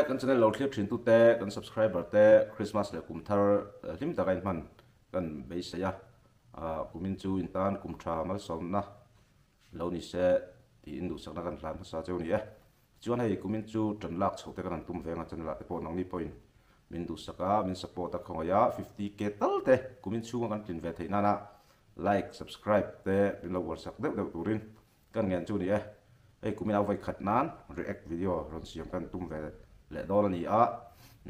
Kan channel lo thlir thin tute, kan subscriber te Christmas leh kum thar hlim taka inhman kan beisei a, kumin chu in tan kum tha malsawmna lo ni se tiin duhsakna kan hlan hmasa cheu ni e. Tichuan hei kumin chu tan lak chhoh te kan han tum veng a, channel ah te pawh nangni pawhin min duhsak a, min support a khawngaih a, 50k tal te kumin chhunga kan tlin ve theih nana like, subscribe te min lo uarsak deuh deuh turin Kan ngen chu ni e, hei kumin a vawi khat nan react video rawn siam kan tum ve leh dawn a ni a,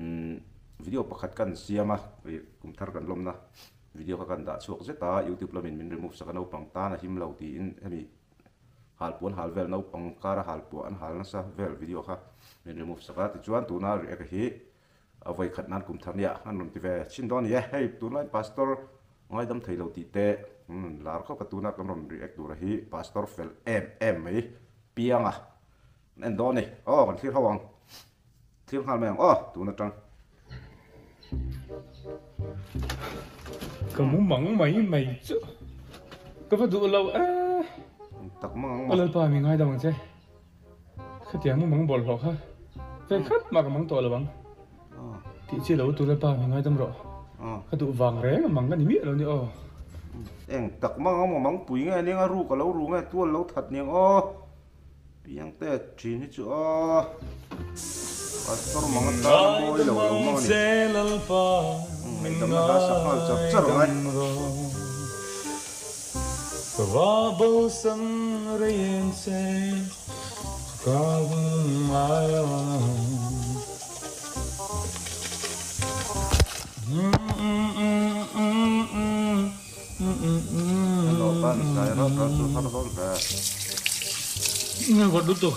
umm video pakhat kan siam a, kum thar kan lawmna video kha kan dah chhuak zet a, youtube lamin min remove sak a naupang tan a him lo tiin hemi halpuan hal vel naupang kara halpuah an hal nasa vel video kha min remove sak a, tichuan tuna react hi A vawi khat nan kum thar nia an rawn ti ve chhin dawn a ni e. Hei tunlai Pastor ngaidam thei lo tih te an rawn lar khawp a, tuna kan rawn react tura hi Pastor fel em em mai pianga an en dawn a ni. Aw kan thlir ho ang, thlir nghal mai ang aw tun atang. Ka mu mang mai mai chu ka va duh lo e. Tak mang ang maw. Lalpa mi ngaidam ang che. Khatiang mu mang bawlhhlawh kha vei khat mah ka mang tawh lo ang. Tih chi lo tu Lalpa mi ngaidam rawh. Ka duh vang reng a mang ka ni miah lo ni aw. Eng tak mang ang maw mang pui nge nia ru ka lo ru nge tual lo that niang aw. Piang te thin hi chu aw. Pastor mang atan a mawi lo lo mang a ni. Ngaihdamna hla sak nghal char char ang ai. Hello pan zai rawt rawt chu har dawn ve. Nga vawt lutuk.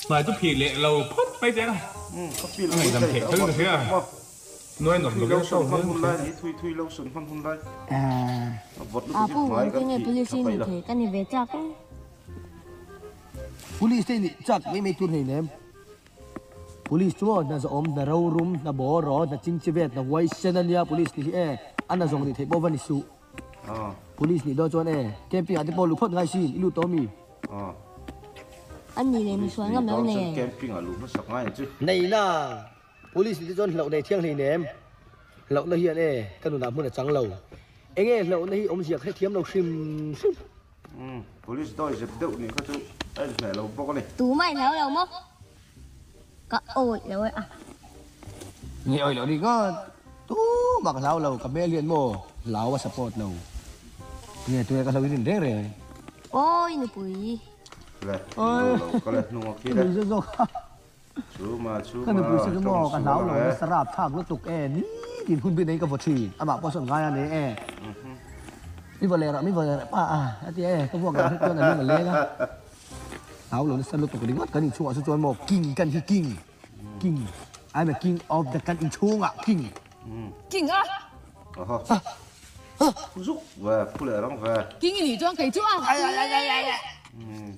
Hmai chu phih leh lo phawt mai che a. Ka feel pui thei a vawt lutuk maw. Nuai nawm lo sun hman hun lai ni thui thui lo sun hman hun lai. A vawt lutuk hi hmai kan phih tha paih la. Ka ni ve chak e. Police te nih chak mai mai tur hei nem. Police chu maw hna zawhawm, hna rorum, hna bawraw, hna chingchivet, hna huaisen a nia police ni hi e. A hna zawng nih theih pawh va ni suh. Police nih dawn chuan e camping ah te pawh luh phawt ngai sin, i lut tawh mi? A ni leh misual ngam lo nei. Camping ah luh hmasak ngai ang chu. Nei na! Police nih te chuan hlauh nei thiang hlei nem. Hlauhna hian e ka nunah hmun a chang lo. Enge hlauhna hi awmzia ka hrethiam lo hrim hrim. Umm police dawi zep deuh nih kha chu a inhmeh lo bawk a ni. Tumah i hlau lo maw? Ka awih lo e a. Nge awih loh ringawt. Tumah ka hlau lo, ka hmel hian maw hlau a support lo. Nge tunge ka hlau i rin reng reng. Awi nupui. Le, lo lo ka le hnung a khi le. Chuma chuma Ka nupui chu maw ka hlau lo tawng nasa rap thlak lutuk e ni tin hun bik nei ka vaw thin amah pawh sawn ngai a ni e mi vaw leh rawh mi vaw leh rawh pa a a ti e ka vuak dan hi chuan a lung a leng a hlau lo nasa lutuk ringawt kan inchhungah chu chuan maw king kan hi king king I'm a king of the kan inchhungah king King a Zuk ve phu leh rang ve King i nih chuan kei chu a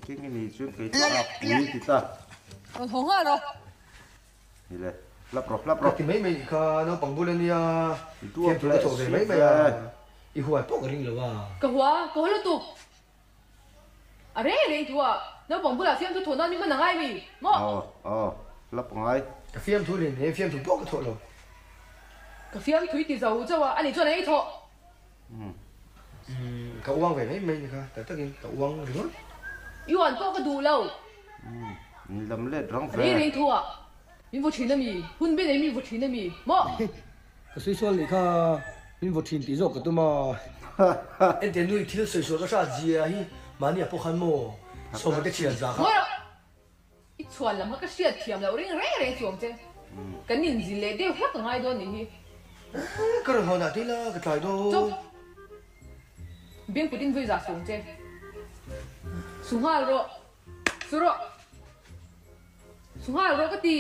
King i nih chuan kei chu a pui ti ta. Rawn haw nghal rawh. Ni le, hlap rawh, hlap rawh. Ka ti mai mai nih kha, naupang bul a nia, I tuak fiamthu ka leh thawh ve si mai mai ve. a, i huat pawh ka ring lo a. Ka hua, ka haw lutuk. A reng reng thu a, naupang bulah fiamthu thawh nan mi hman a ngai mi, maw? Aw, aw, hlap ngai. Ka fiamthu rin he fiamthu pawh ka thawh lo. Ka fiamthu i ti zo chauh a, ani chuan a ei thawh. Umm, ka uang ve mai mai ni kha, tak takin ka uang ringawt. I uan pawh ka duh lo. Umm, in lam let rang ve. Rei reng thu a, min vaw thin a mi, hun ber ei min vaw thin a mi, maw? Ka sawi sual nih kha, min vaw thin tih zawk ka tum a. Ente nui thil sawi sual ka hrat zia hi mahni ah pawh khan maw sawma te thian za kha. Maw rawh, i chhuan lam kha ka hriat thiam loh ring reng reng chuang che, kan inzil leh deuh hlak a ngai dawn nih hi. Ka rawn hawn ah tih la ka tlai dawn. Chawp. Beng putin vui zah sung che. Su nghal rawh. Su rawh. Su nghal rawh ka ti.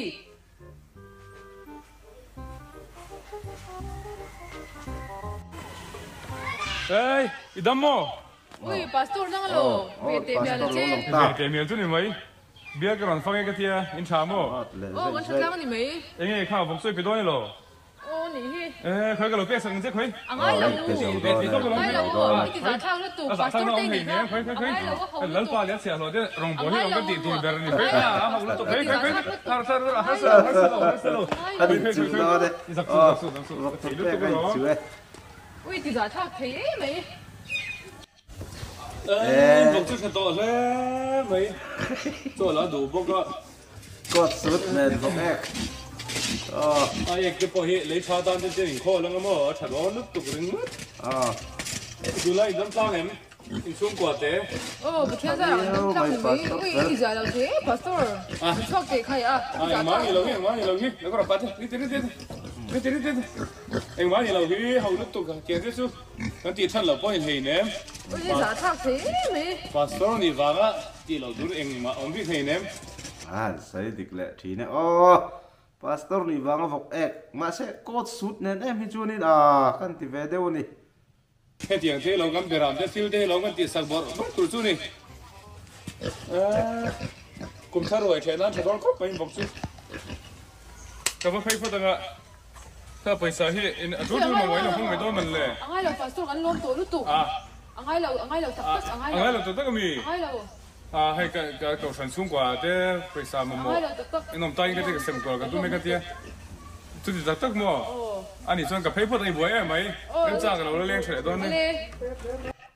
Hey, i dam maw? Ui, pastor nang alo. Ve teh mial a che. Ve teh mial chu ni mai. Biak ka rawn fang e ka tia, in tha maw? Aw, kan tha tlang a ni mai. Enge kha vawk sawi pe dawn elo? Aw. dawn nih hi. E khawi ka lo pek sak ang che khawi. A ngai lo. A ngai lo i ti zah thlak lutuk pastor te nih kha a ngai lo a ho lutuk. Lalpa leh a chhiahhlawh te rawngbawl hi rawn kan tih tur ber a ni A ngai lo a ho lutuk i ti zah thlak lutuk. Har har har har har har lo har lo. A ngai lo. A in chu dawn e. Zak su zak su zak su Vawk thei thawk lutuk pek a in rawh. chu e. Ui ti zah thlak thei em mai. Eee vawk chu tha tawh hle mai chaw la duh bawk a. Coat suit nen vawk ek aw. A ek te pawh hi lei tha tan te chuan inkhawl anga maw a tha dawn lutuk ringawt. Aw. Tunlai in dam tlang em? In chhungkua te. Aw Pathian zar ah dam tlang mai ui i ti zah lo thei e Pastor. Min chhuak teh khai a. A engmah ni lo hi engmah ni lo hi lo ka rawn pah te ni te ni te ni te ni te engmah ni lo hi ho lutuk a tiang te chu. Kan tih than loh pawh in hei nem. Ui hi zah thlak thei em mai. Pastor nih vanga tih loh tur engmah awm bik hei nem. A han sawi dik leh thin e aw. Pastor nih vanga vawk ek mahse coat suit nen em hi chuanin aa kan ti ve deuh a ni. Hetiang te lo kan beram te thil te hi lo kan tih sak bawrh bawrh tur chu ni. Kum thar ruai theh nan tha dawn khawp mai in vawk chu. Ka va phei phawt anga. Ka pawisa hi in a tul tul mamawh in a hmang mai dawn man le. A ngai lo pastor kan lawm tawh lutuk. A ngai lo a ngai lo tak tak a ngai lo. A ngai lo tak tak ami? A ngai lo. A hei ka ka kohhran chhungkua te pawisa mamawh. A ngai lo tak tak. In awm ta in ka ti ka sem kual ka tum e ka tia. Chuti tak tak maw? Ani chuan ka phei phawt a i buai em mai. Remchang ka lo la leng tha leh dawn e.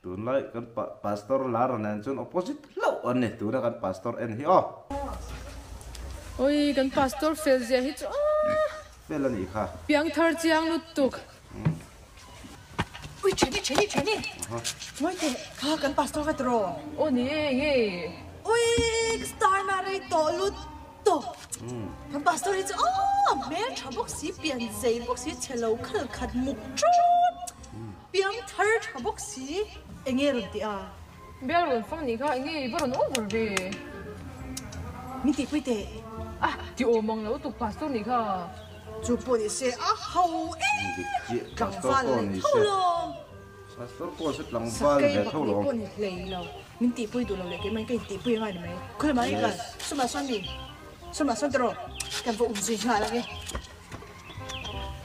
Tunlai kan pastor lar nen chuan opposite hlauh an ni tuna kan pastor en hi aw. Oi kan pastor fel zia hi chu aah. Fel a nih kha. Piangthar chiang lutuk. Ui Theni Theni Theni Ngawi teh kha kan pastor ka tiraw. Aw ni e nge. Ui ka star na rei tawh lutuk. Kan pastor hi chu aw hmel tha bawk si pian zei bawk si chhe lo khal khat muk tut piangthar tha bawk si enge rawn tih a. Bial rawn fang nih kha enge i va rawn over ve. Min tihpui teh. Ah ti awm ang lo tuk pastor nih kha. Chu pawh ni se a ho em tlangval a ni tho lo. Pastor pawh se tlangval ve tho lo. Sakei bakni pawh ni hlei lo. Min tihpui duh lo leh keimah in ka intihpui angai ni mai. Khawi lamah nge kal? Sawmah sawn mi? Sawmah sawn tawh rawh. Kan va um zui nghal ang e.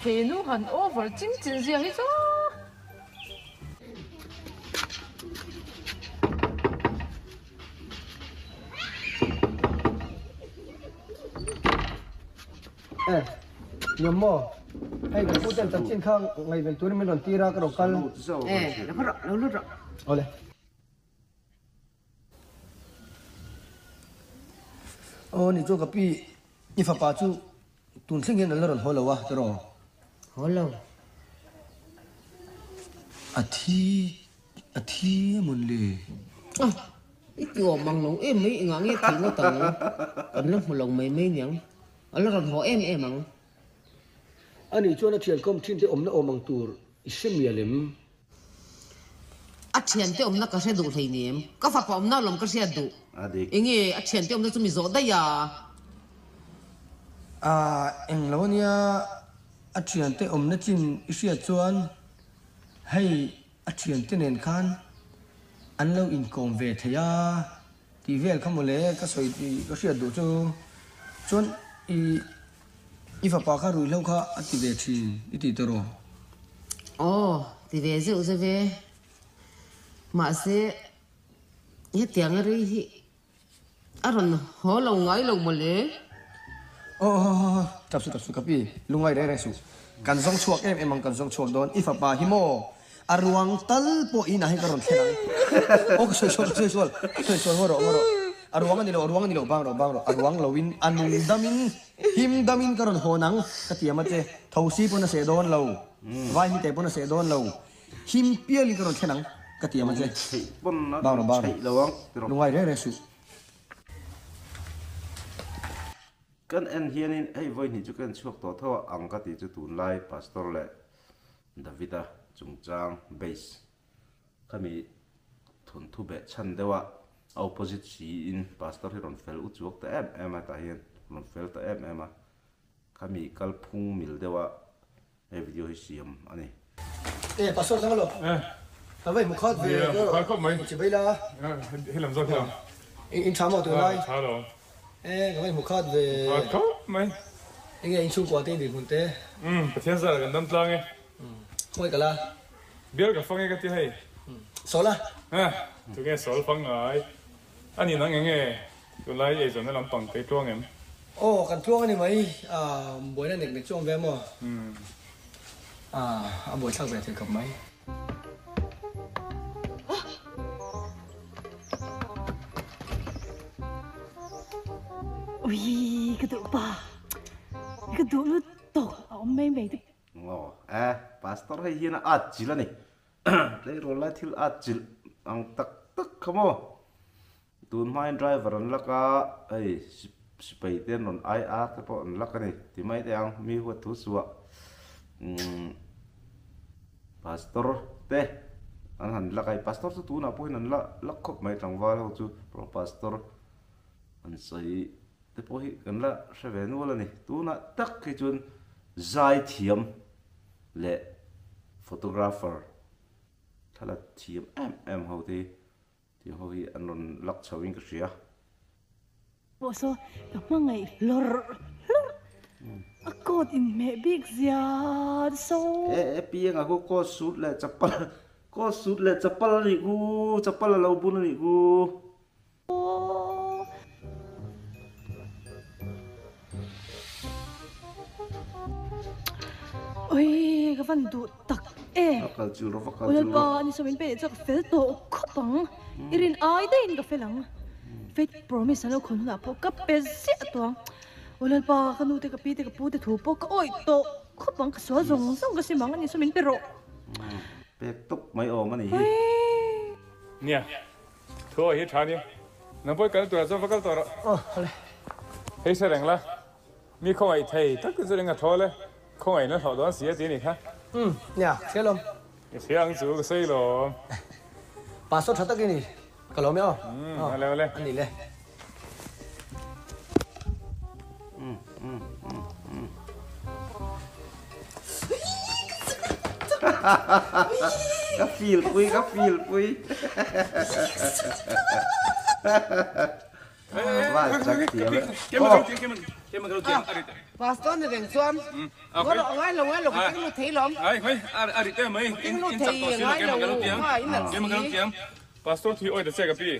He nu han over chin chin zia hi chu. Eh, Nyom maw? Hei kan pu ten chanchin kha ngaihven turin min rawn tir a, ka rawn kal. Eh, lo lut rawh, lo lut rawh. Awle. Aw ni chu ka pi, i fapa chu Tun thleng hian an la rawn haw lo a, tiraw? Haw lo. A thi, a thi emawn le? A, i ti awm ang lo em mai, engah nge thih ngawt ang? Kan la hmu lo mai mai niang. A la rawn haw em em ang. Ani chuan a thian kawm thin te awmna awm ang tur i hre mial em? A thiante awmna ka hre duh hleinem. Ka fapa awmna alawm ka hriat duh. Enge a thiante awmna chu mi zawh daih a? A eng lo ania, a thiante awmna chin i hriat chuan hei a thiante nen khan an lo inkawm ve thei a tih vel kha mawle ka sawi ka hriat duh chu. Chuan i I fapa kha ruihhlo kha a ti ve thin i tih tawh rawh. Aw, ti ve zeuh zeuh e. Mahse, hetianga rei hi a rawn haw lo ngai lo mawle. Aw, aw, aw, tap suh, tap suh ka pi, lungngai reng reng suh. Kan zawng chhuak em em ang, kan zawng chhuak dawn. I fapa hi maw, a ruang tal pawh inah hian ka rawn thlen ang. Aw, ka sawi sual, ka sawi sual, ka sawi sual, ngaw rawh, ngaw rawh. A ruang a ni lo, a ruang a ni lo, bang rawh, bang rawh. A ruang loin, a nung damin. Him damin ka rawn hawn ang, ka tiam a che. Thosi pawn a seh dawn lo, vai hmite pawn a seh dawn lo. Him pialin ka rawn thlen ang, ka tiam a che. Bang rawh, bang rawh. Lungai reng reng suh. Kan en hianin hei vawi hnih chu ka en chhuak tawh tho ang ka tih chu tunlai Pastor leh David-a chungchang base Khami thawnthu beh chhan deuh a, a opposite si in pastor hi rawn fel u chuak ta em em a tah hian rawn fel ta em em a, khami kalphung mil deuh a he video hi siam a ni. E pastor chang alo ka vai hmu khat ve chi bai la he lam zawk hi lam in tha maw tunlai tha lo e ka vai hmu khat ve khawp mai Enge inchhungkua te inrinhmun te? Umm, Pathian zara kan dam tlang e. Khawngaih ka la. Bial ka fang e ka ti hei. Sawl a? Ha, tunge sawl fang ngai? A ni nang enge tunlai eizawnna lampang te i tluang em? Aw, kan tluang a ni mai. Aaa, buaina nek nek chu awm ve maw? Aaa, a buaithlak ve thei khawp mai. Ui, ka duh pa. Ka duh lutuk a awm mai mai te. Aw, e, Pastor hei hian a at chilh a ni. Tleirawl lai thil at chilh ang tak tak kha maw. Tun hmain driver an lak a, hei sipai te an rawn ai ar te pawh an lak a ni ti mai teh ang, mi huat thu suah umm Pastor te an han lak a, Pastor chu tunah pawhin an la lak khawp mai tlangval ho chu pro Pastor an sawi te pawh hi kan la hre ve nual a ni. Tunah tak hi chuan zaithiam leh photographer thlalak thiam em em ho te hi Tih ho hi an rawn lak chho in ka hria. Pawh saw ka hmangaih hlawrh hlawrh a coat in hmeh bik zia so. E e piang a khu coat suit leh chapal coat suit leh chapal a nih khu chapal a lo bun a nih khu. Oi ka van duh tak em. A kal chil rawh va kal chil rawh. Lalpa ani saw min pe leh chu ka fel tawh khawp ang. I rin ai daihin ka fel ang. Faith promise an lo khawn hunah pawh ka pe ziah tawh ang. Aw Lalpa ka nu te ka pi te ka pu te thu pawh ka awih tawh khawp ang ka sual zawng zawng ka sim ang ani saw min pe rawh. Pek tawp mai awm a ni hi. Nia. Thu hi tha ni. Nang pawh i kal turah chuan va kal tawh rawh. Aw, hale. Hei hre reng la, mi khawngaih thei tak te chu eng a thawl e, khawngaih na hlawh dawn si a ti a nih kha. Umm, nia, hria lawm. I hria ang chu, ka sawi lawm. Pastor tha tak i ni, ka lawm e aw. Umm, hale hale. A ni le. Umm, umm, umm, umm. Ka feel pui, ka feel pui. Pastor ni reng chuan ngaw ngai lo ngai lo ka keng lut thei lawm. Keng lut thei ngai lo ha in nalh si. Pastor thui awi ta che ka pi.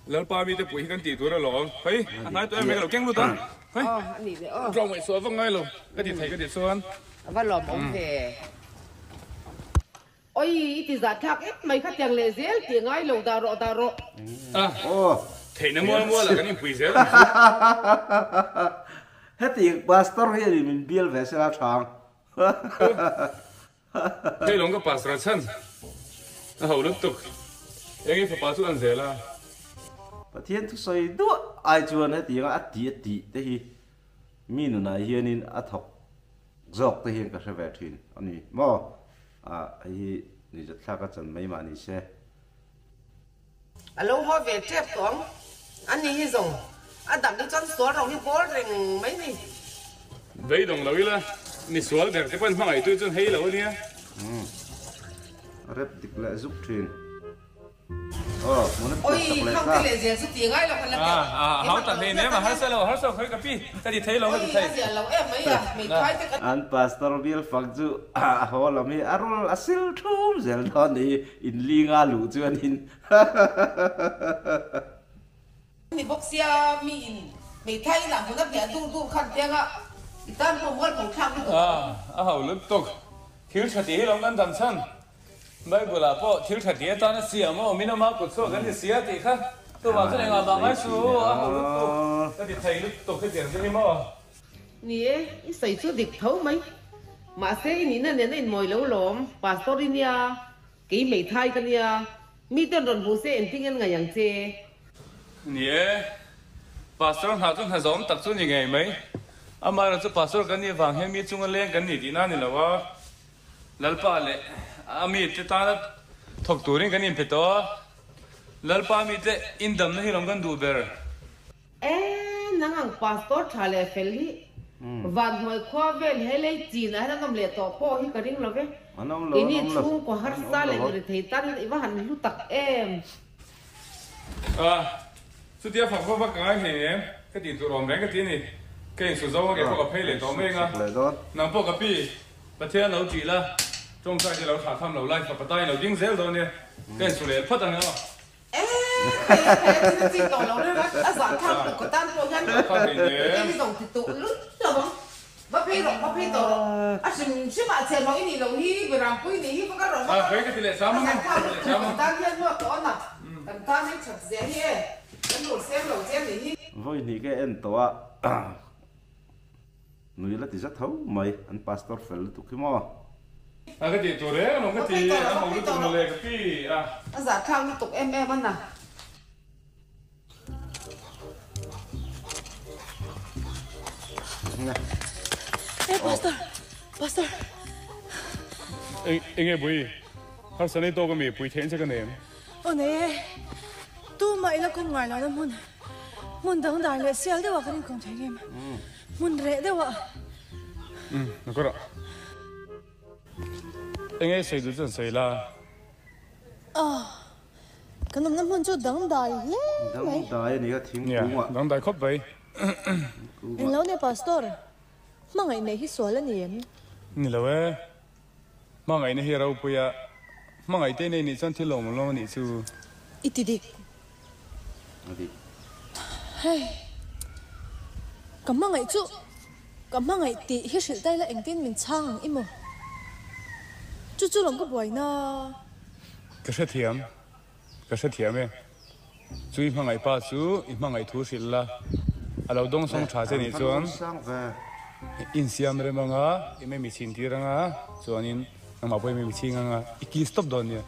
Lalpa mite pui hi kan tih tur alawm. Hei, a hnai tawh em mai ka lo keng lut a. Hei, tlawm ngaihsuah vak ngai lo ka ti thei ka tih chuan. A va lawmawm ve. Oi, i ti zah thlak em mai kha tiang leh zel tih ngai lo dah rawh dah rawh. A, theihna mual mual ah kan inpui zel ang chu. Heti pastor hian min bial ve sela tha ang. Hei lawng ka pastor chhan a ho lutuk eng i fapa chu an zel a. Pathian thusawi duah ai chuan hetianga a tih a tih te hi mi nunah hianin a thawk zawk te hian ka hre ve thin a ni maw? Ah hei hi nuihzatthlak a chan mai mah ni se. A lo haw ve tep tawh ang. A ni hi zawng a dam hi chuan sual rau hi bawl reng mai ni. Beidawng lo ila, mi sual ber te pawhin hmangaihtu chuan hei lo a nia. Umm. A rep dik leh zuk thin. Aw, hmun a pian sak leh ta. Oi, khang te leh zel chu ti ngai lo khan la teh. A hau tak hleinem a, harsa lo, harsa lo khawi ka pi, ka ti thei lo ka ti thei. Oi, a zia lo em mai a, hmeithai te kan. An pastor bial fak chu a haw lam hi a rawl a sil thum zel dawn ni. In linga luh chuanin Ni bawk sia mi in hmeithai in ah hmun a piah dur dur khan tianga i tan pawh mual pho thlak lutuk. A ho lutuk. Thil tha tih hi lawm kan dam chhan. Bible ah pawh thil tha tih atan a siam a awm in ama kut chhuak kan ni sia tih kha chuvang chuan engah mah ngai su a ho lutuk ka ti thei lutuk hetiang chu hi maw. Ni e, i sawi chu dik tho mai. Mahse i nihna nen a inmawi lo lawm, Pastor i nia. Kei hmeithai ka nia, miten rawn hmu se engtin ngen ngaih ang che? Ni e, Pastor hna chu hna zawm tak chu ni ngei mai. Amaherawhchu Pastor kan nih vang hian mi chunga leng kan nih tihna a ni lo a, Lalpa leh a mite tana thawk turin kan inpe tawh a, Lalpa mite indamna hi lawm kan duh ber. E, nang ang pastor tha leh fel hi van hnuai khua vel he lei chin ah hian an awm leh tawh pawh hi ka ring lo ve. Keini chhungkaw harsa leh mirethei tan hian i va han hlu tak em. A, chutia fak vak vak ka ngai hlei em? Ka tih tur awm reng ka ti a ni. Ka insu zo a ke pawh ka phei leh tawh mai anga, nang pawh ka pi Pathian lo tih la, tawngtai te lo thlah tham lo lai fapa tain lo ding zel dawn nia, ka insu leh phawt ang e aw. E hei a hei a thil a chik tawh lo reng a, a zah thlak tuk ka tan pawh hian kei hi zawng ti tawh lut lo ang. Va phei rawh, va phei tawh rawh. A hrim hrim ah chhe rawh i nih loh hi, Berampui nih hi va kal rawh, va kal rawh. A zah thlak lut tuk kan tan hian hmuak tawh a na, kan tan hei that zia hi e, kan rul sem lo che a nih hi. Vawi hnih ka en tawh a, nui la ti za tho mai, an pastor fel lutuk hi maw. A ka tih tur reng alawm ka ti, a ho lutuk mawle ka ti a. A zahthlak lutuk em em a na. Eh pastor, pastor. Eng enge bui? Harsa nei tawk ami pui theih che ka nei em? Aw nei e, tumah ila kawm ngai lohna hmun, hmun dangdai leh sial deuhah kan inkawm thei ngem? Hmun reh deuhah. Umm, na kawrah. Enge sawi duh chuan sawi la. Aw, kan awmna hmun chu dangdai hle mai. Dangdai a ni a, thingkung ah. Nia, dangdai khawp mai. Englo ne Pastor, hmangaih neih hi sual a ni em? Ni lo e, hmangaihna hi a ropui a, hmangaih te nei nih chuan thil lawm lawm a nih chu. I ti dik. A dik. Hei, ka hmangaih chu ka hmangaih tih hi hrilh ta ila engtin min chhang ang i maw? Chu chu lawm ka buaina. Ka hrethiam, ka hrethiam e. Chu i hmangaih pa chu i hmangaih thu hrilh la, a lo dawng sawng tha che nih chuan insiam rem anga, i mei mi chhin tir anga, chuanin nangmah pawh i mei mi chhing anga, i kiss tawp dawn nia.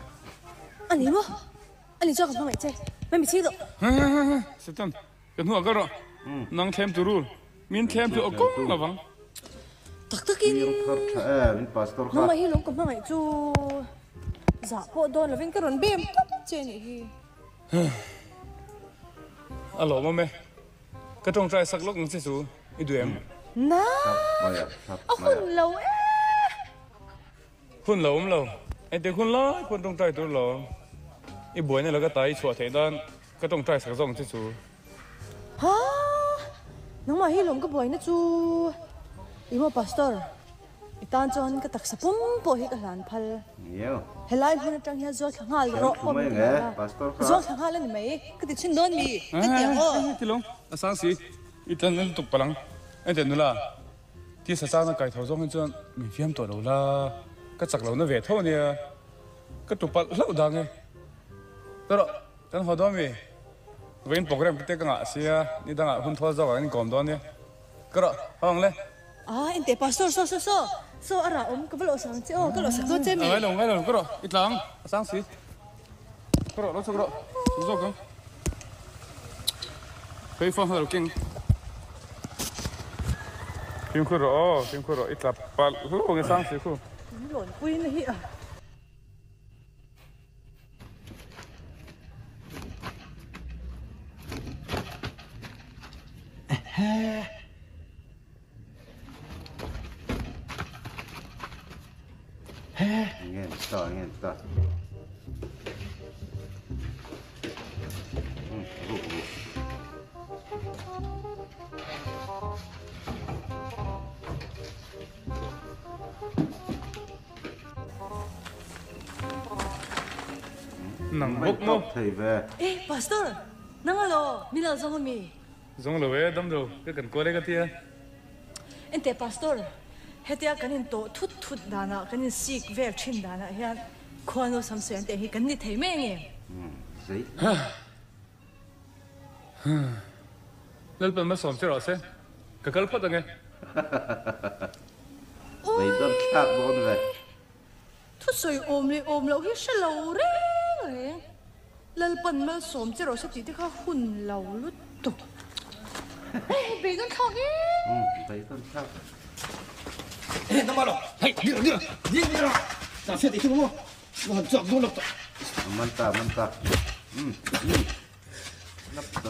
A ni maw? A ni chuan ka hmangaih che, mei mi chhing rawh. Satan, ka hnuah kal rawh, nang thlem tur u, min thlem chu a kawng lovang. Tak takin nangmah hi lawm ka hmangaih chu zah pawh dawn lovin ka rawn bem tawp che a nih hi. A lawmawm e. Ka tawngtai sak lawk ang che chu i duh em? Na! A hun lo e! Hun lo awm lo. Engtik hun lai pawn tawngtai tur lo. I buaina laka tai i chhuah theih nan ka tawngtai sak zawk ang che chu. Ha! Nangmah hi lawm ka buaina chu. I maw Pastor? I tan chuan ka taksa pum pawh hi ka hlan phal. Helai hmun atang hian zual thla nghal rawh pawh min ti lo a, zual thla nghal a ni mai, ka ti chhin dawn mi, ka ti ang aw. Ti lo, a sang si, i tan a lutuk palang. Enteh nula, tisa chana kai tho zawng hi chuan min fiam tawh lo la, ka chak lohna ve tho ania, ka tu palh hlauh dang e. Tawrh, kan haw dawn mi, vawiin program te ka ngah sia, ni dangah hun thawl zawkah kan inkawm dawn nia. Ka rawh, haw ang le. Ah ente pastor saw saw saw saw a rah awm ka va lawh sak ang che aw ka lawh sak dawn che mi. Ngai lo ngai lo ka rawh i tlang a sang si ka rawh lo chhuk rawh chhuk zawk ang phei phone kha lo keng fimkhur rawh aw fimkhur rawh i tla palh hlauh ang i sang si khu. In lawn pui na hi a. Nge ni ta nge ni ta. Nang bawk maw? Thei ve. Eh pastor nang alo min lo zawng ami? Zawng lo e dam lo ka kan kual e ka tia. Enteh pastor hetia kan in tawh thut thut danah kan in sik vel thin danah hian khuanu samsawi an tih hi kan ni thei mai ange? Zei. Lalpan malsawm che rawh se, ka kal phawt ange. Beidawn thlak dawn ve. Thusawi awm leh awm loh hi hre lo reng reng. Lalpan malsawm che rawh se tih te kha hun lo lutuk. Hei beidawn thlak e. Beidawn thlak. Hei nama lo, hei dir dir dir dir a, ta hriat i tum maw? Ka han chak dawn lo tawh. Man ta man ta.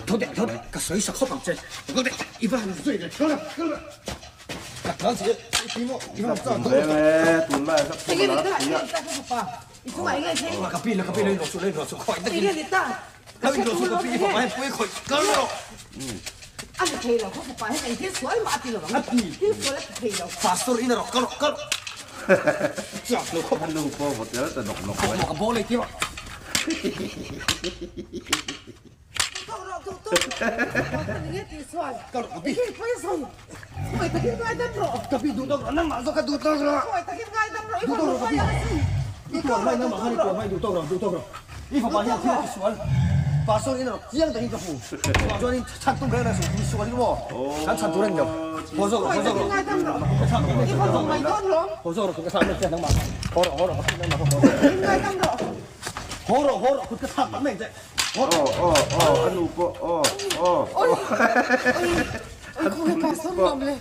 Tho deh tho deh ka sawi sa khawp ang che. Tho deh i va han zui leh kal la kal la. Ka tlan si i ti maw i va han chak dawn lo tawh. Tunlai hlap thawm a lar si a. Ka pi la ka pi la in rawh suh la in rawh suh khawi takin. Ka in rawh suh ka pi i fapa hian pui khawih kal rawh. A ti thei lo, ka fapa hian eng thil sual mah a ti lo ang. A ti. Thil sual a ti thei lo. Pastor in a rawk, ka rawk, ka rawk. Chiang lo khawp. A nu pawh vaw tel ta nawk nawk mai. Thawk a bawl ei tir a. Tawk rawh, tawk tawk rawh. Pastor eng nge tih sual? Ka rawk, ka pi. Eng nge pawi a sawi? Khawi takin ngaidam rawh. Ka pi duh tawk rawh, nangmah zawk ka duh tawk rawh. Khawi takin ngaidam rawh, i Duh tawk rawh ka pi. I tuar mai nangmah khan i tuar mai duh tawk rawh, duh tawk rawh. I fapa hian thil a ti sual. Pastor in a rawk chiang takin ka hmu. Chuvang chuanin chhan tum reng reng suh, mi sual hi maw kan chhan tur a ni lo. Haw zawk rawh, haw zawk rawh. Ka chhan tum reng rawh. Haw zawk rawh, kut ka thlak mai che nangmah khan. Haw rawh, haw rawh, ka nangmah kha haw rawh. Haw rawh, haw rawh, kut ka thlak tak mai che. Aw aw aw a nu pawh aw aw Oi oi khawnge pastor nuam le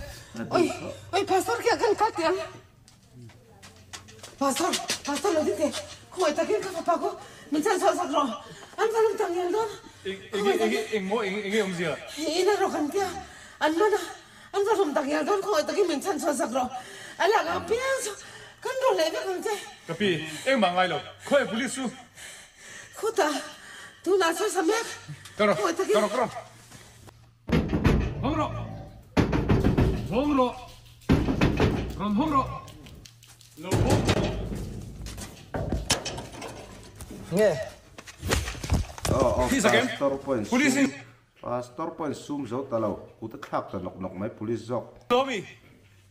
oi oi pastor khi a kal kal teh ang pastor pastor lo ding teh khawngaih takin ka fapa khu min chan chhuah sak rawh an va lum tak ngial dawn Eng eng eng maw eng enge awmzia in a rawk an tia an man a an va hlum tak ngial dawn khawngaih takin min chan chhuah sak rawh a lak ang piang chu kan rawn leh vek ang che Ka pi engmah ngai lo khawngaih police chu Khutah tunah chuan sa mek. Ka rawh, ka rawh, ka rawh. Hawng rawh. Hawng rawh. Rawn hawng rawh. Lo hawng rawh. Nge? Aw, aw, Thi sakem. Pastor pawhin sum, Police in. Pastor pawhin sum zo ta lo. Kut a thlak ta nawk nawk mai police zawk. Lawmi,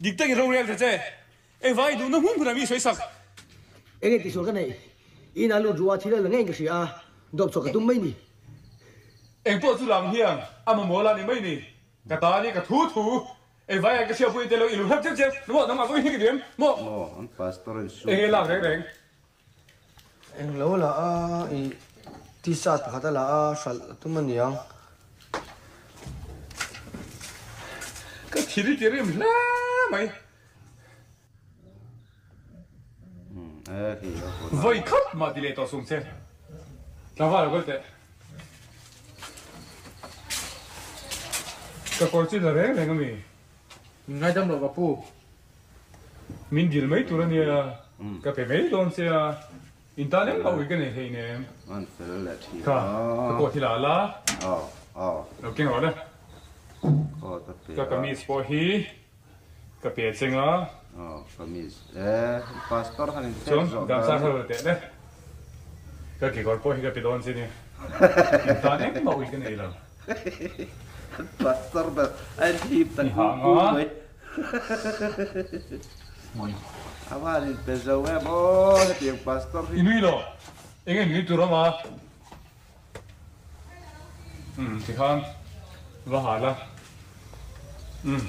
dik takin rorel ta che. Engvai duhna hmun hmunah mi sawi sak. Enge tihsual ka neih? Ina lut ruah thil a la ngei ka hria a, dawp chhuah ka tum mai ni. Engpawh chu lam hian a mamawh la ni mai ni. Ka ta ni ka thu thu. Engvai ah ka hriatpui te lo i lu hlap chem chem. Maw nangmah pawh i hnek diam maw? Maw an pastor in sum. Enge lak reng reng. Eng lo la a i t-shirt pakhat a la a hralh a tum a niang. Ka thil i ti rim hle mai. Vawi khat mah ti leh tawh sung che. Tlangval lo kal teh. Ka kawr chu la reng reng a mi. Min ngaidam lo ka pu. Min dil mai tur a nia. Ka pe mai dawn che a. In tan engmah ui ka nei hlei nem. Kha, ka coat hi la la. Lo keng rawh le. Ka kamis pawh hi. Ka pe cheng a. Aw kamis e pastor han in Chuan gamsa kha rawn teh le. Ka kekawr pawh hi ka pe dawn che nia. In tan engmah ui ka nei lo. Pastor ber a in hlip ta kung kung mai. A van in pe zo em aw hetiang pastor hi. I nui lo. Enge nui tur awm a. Umm tikhan va ha la umm.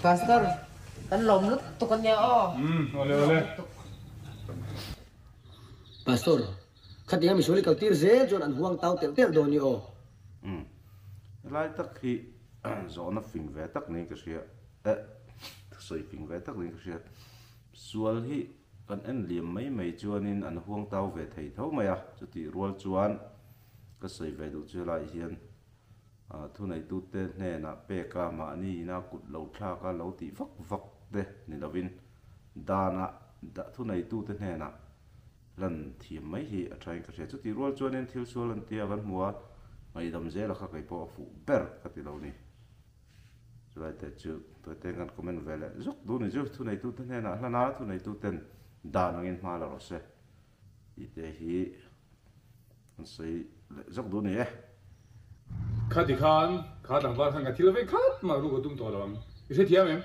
Pastor kan lawm lutuk ania aw. Umm awle awle. Pastor, khatiang a misual i kal tir zel chuan an huang tau telh telh dawn i aw. Umm helai tak hi zawhna fing ve tak niin ka hria eh thusawi fing ve tak niin ka hria sual hi Kan en liam mai mai chuanin an huang tau ve thei tho mai a, chutih rual chuan ka sawi ve duh chu helaiah hian thuneitute hnenah peka mahni ina kut lo thlaka lo tih vak vak te ni lovin danah thuneitute hnenah lan thiam mai hi a thain ka hria. Chutih rual chuanin thil sual an tia kan hmu a, ngaihdam zela kha kei pawh a fuh ber ka ti lo ni. Chulai te chu tuaite kan comment ve leh zuk duh ni chu thuneitute hnenah hlan a, thuneituten dan angin hma la rawh se tih te hi an sawi leh zuk duh ni e. Khati khan kha tlangval khan ka thil vei khat mah ru ka tum tawh lo ang. I hrethiam em?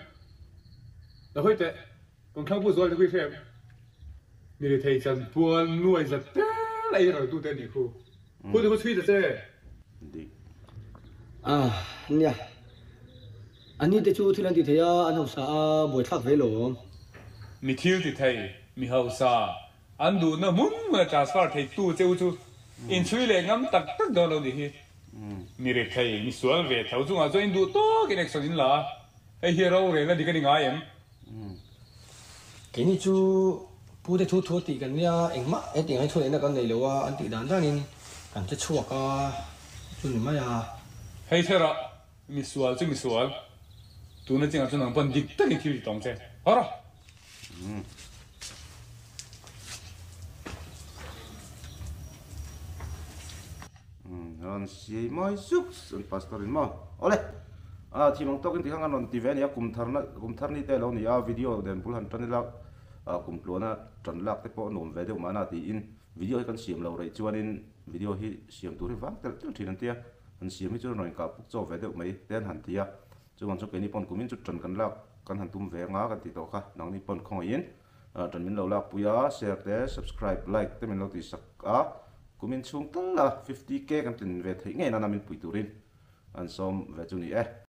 La hawi teh, kawngthlang pu zual te khu i hre em? Mi rethei chanpual nuai zat tel a i ral tute a nih khu. Khu te khu chhui ta che. Dik. Ah, nia. Ani te chu thil an ti thei a, an hausa a, buaithlak ve lawm. Mi thil ti thei, mi hausa, an duhna hmun hmuna transfer thei tu che u chu inchhui leh ngam tak tak dawn lo nih hi. Mi rethei, mi sual ve tho chungah chuan in duh tawkin action in la a, hei hi rorelna dik a ni ngai em? Keini chu Pu te thu thu tih kan nia, engmah hetiang hi thuneihna kan nei lo a, an tih dan danin kan che chhuak a, chu ni mai a. Hei thlerah misual chu misual, tuna chingah chuan nang pawn dik takin thil ti tawng che. Haw rawh! Rawn siai mawi zuk an pastor in maw awle a thim ang tawkin tikhan kan rawn ti ve a ni a kum thar na kum thar ni te alo ni a video den bul han tan ila ah kum tluana tan lak te pawh a nuam ve deuh mahna tiin video hi kan siam loh rei chuanin video hi siam tur hi vang telh telh thin an tia han siam hi chu rawn inkah puk chaw ve deuh mai te an han ti a chuvang chu keini pawn kumin chu tan kan lak kan han tum ve anga kan ti tawh kha nangni pawn khawngaihin Tan min lo lakpui a, share te, subscribe, like te min lo tihsak a, kumin chhung tal a 50k kan tlin ve theih ngei nana min pui turin an sawm ve chu ni e.